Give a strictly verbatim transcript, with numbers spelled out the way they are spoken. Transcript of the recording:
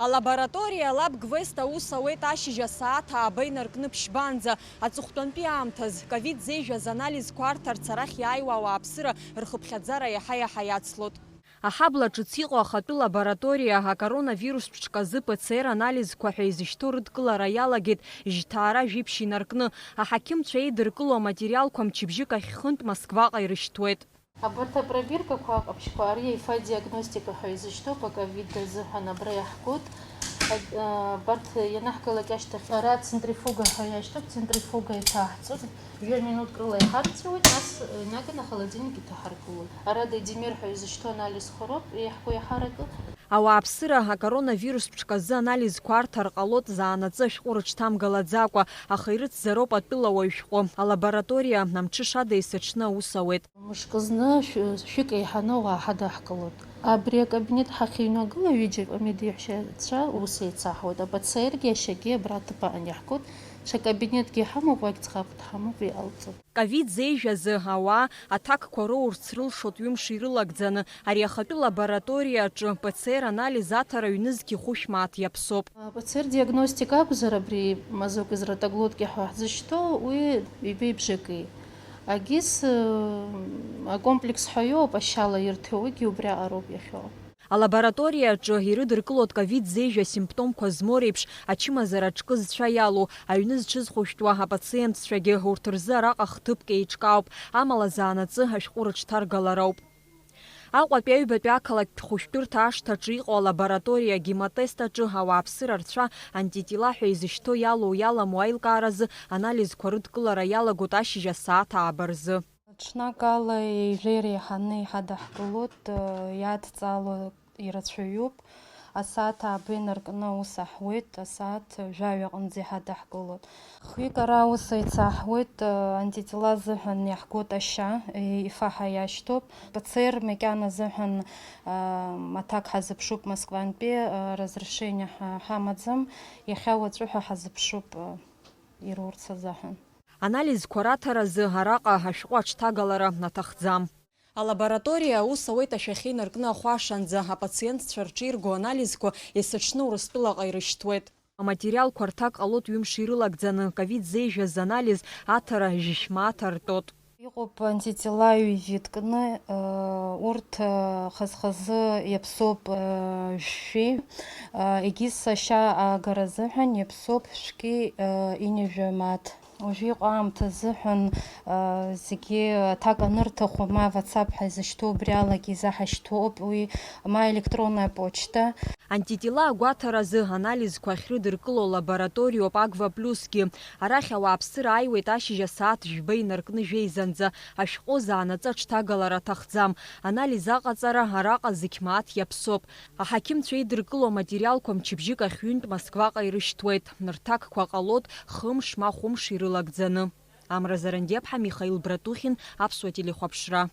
Алабораториа Лаб Гвест аус ауеит ашьыжь асааҭ ааба инаркны ԥшьбаанӡа. Аҵыхәтәантәи аамҭаз, ковид зеижәыз анализқәа арҭарц арахь иааиуа ауааԥсыра рхыԥхьаӡара иаҳа-иаҳа иацлоит. Аҳабла ҿыц иҟоу ахатәы лабораториа акоронавирустә ҽказы П Ц Р анализқәа ҳәа изышьҭоу рыдкылара иалагеит жьҭаара жәиԥшь инаркны. Аҳақьымцәа еидыркыло аматериалқәа мчыбжьык ахь хынтә Москваҟа ирышьҭуеит. Абарҭ апробиркақәа аҟаԥшьқәа ари аифа диагностика ҳәа изышьҭоуп, аковид азыҳәан абра иаҳгоит. Ак-, а, абарҭ ианаҳгалак ашьҭахь ара центрифуга ҳәа иашьҭоуп, центрифуга иҭаҳҵоит, жәа минуҭк рыла иҳарҵәуеит, нас, а, инаганы ахолодильник иҭаҳаргылоит. Ара дедимер ҳәа изышьҭоу анализқәа роуп иаҳку иаҳаракы. Ауааԥсыра акоронавирустә ҽказы анализқәа арҭар ҟалоит заанаҵы ашәҟәы рыҽҭамгалаӡакәа, аха ирыцзароуп атәылауаҩ шәҟәы. Алабораториа амҽышада есыҽны аус ауеит. Мышкы зны шә-, шәҩык еиҳаны ауаа ҳадаҳкылоит. Абри акабинет ҳахьыҩнагыла ҩыџьа акомедиаҩцәа ус еицаҳуеит. Ап Ц Р-гьы ашьагьы абра аҭыԥ аҟны иаҳкуеит. Ҽа кабинетгьы иҳамоуп, уагь ӡӷаб дҳамоуп, иҟалҵоит. Ковид зеижәазы ауаа аҭакқәа роурц рылшоит ҩымш ирылагӡаны. Ари ахатәы лабораториа аҿы П Ц Р анализ аҭара ҩнызқь хәышә мааҭ иаԥсоуп. П Ц Р диагностика акәзар, абри азоук изратоглотки ҳәа ҳзышьҭоу, уи ҩбеи бжаки. Агьыс, э, акомплекс ҳәа иоуп, ашьала ирҭоу, уигьы убриаҟароуп иахьоу. Алабораториа аҿы ирыдыркылоит ковид зеижә асимптомқәа змоу реиԥш ачымазара аҿкы зцәа иалоу, аҩны зҽызхәышәтәуа апациентцәагьы, урҭ рзы араҟа хҭыԥк еиҿкаауп, амала заанаҵы ашәҟәы рыҽҭаргалароуп. Аҟәатәи аҩбатәи ақалақьтә хәышәтәырҭа ашҭаҿы иҟоу алабораториа гемотест аҿы ауааԥсыра рцәа антитела ҳәа изышьҭоу иалоу-иаламу аилкааразы анализқәа рыдкылара иалагоит ашьыжь асааҭ ааба рзы. Ҽнак ала ҩажәа иреиҳаны иҳадаҳкылоит, иадҵало ирацәаҩуп. Асааҭ ааба инаркны аус аҳуеит, асааҭ жәаҩа аҟынӡа иҳадаҳкылоит. Хҩык ара аус еицаҳуеит, антитела азыҳәан иаҳгоит ашьа, ифа ҳәа иашьҭоуп. П Ц Р макьана азыҳәан, аҭак ҳазыԥшуп Москвантәи, разрешение ҳа-, ҳамаӡам, иахьа уаҵәы ҳәа ҳазыԥшуп, ирурц азыҳәан. Анализқәа раҭаразы араҟа ашәҟәы аҽҭагалара аҭахӡам. Алабораториа аус ауеит ашәахьа инаркны ахәашанӡа, апациентцәа рҿы ирго анализқәа есыҽны Урыстәылаҟа ирышьҭуеит. Аматериалқәа рҭак ҟалоит ҩымш ирылагӡаны, ковид зеижәыз анализ аҭара жәшә мааҭ артәоит. Иҟоуп антитела ҩажәи ҭкны, урҭ хаз-хазы иаԥсоуп жәшәи, егьыс ашьа аагара азыҳәан иаԥсоуп шәки ҩынҩажәи мааҭ. Уажәы иҟоу аамҭа азыҳәан, а, зегьы аҭак анырҭаху, ма WhatsApp ҳәа изышьҭоу убри алагьы изаҳашьҭоуп, уи, ма электронная почта. Антитела агәаҭаразы анализқәа ахьрыдыркыло лабораториоуп Агва Плюсгьы. Арахь ауааԥсыра ааиуеит ашьыжь асааҭ жәба инаркны жәеизанӡа. Ашәҟәы заанаҵы аҽҭагалара аҭахӡам. Анализ аҟаҵара араҟа зықь мааҭ иаԥсоуп. Аҳақьымцәа еидыркыло аматериалқәа мчыбжьык ахь ҩынтә Москваҟа ирышьҭуеит. Рҭакқәа ҟалоит хымш ма хәымш ирылагӡаны. Амра Зарандиаԥҳа, Михаил Братухин, Аԥсуа телехәаԥшра.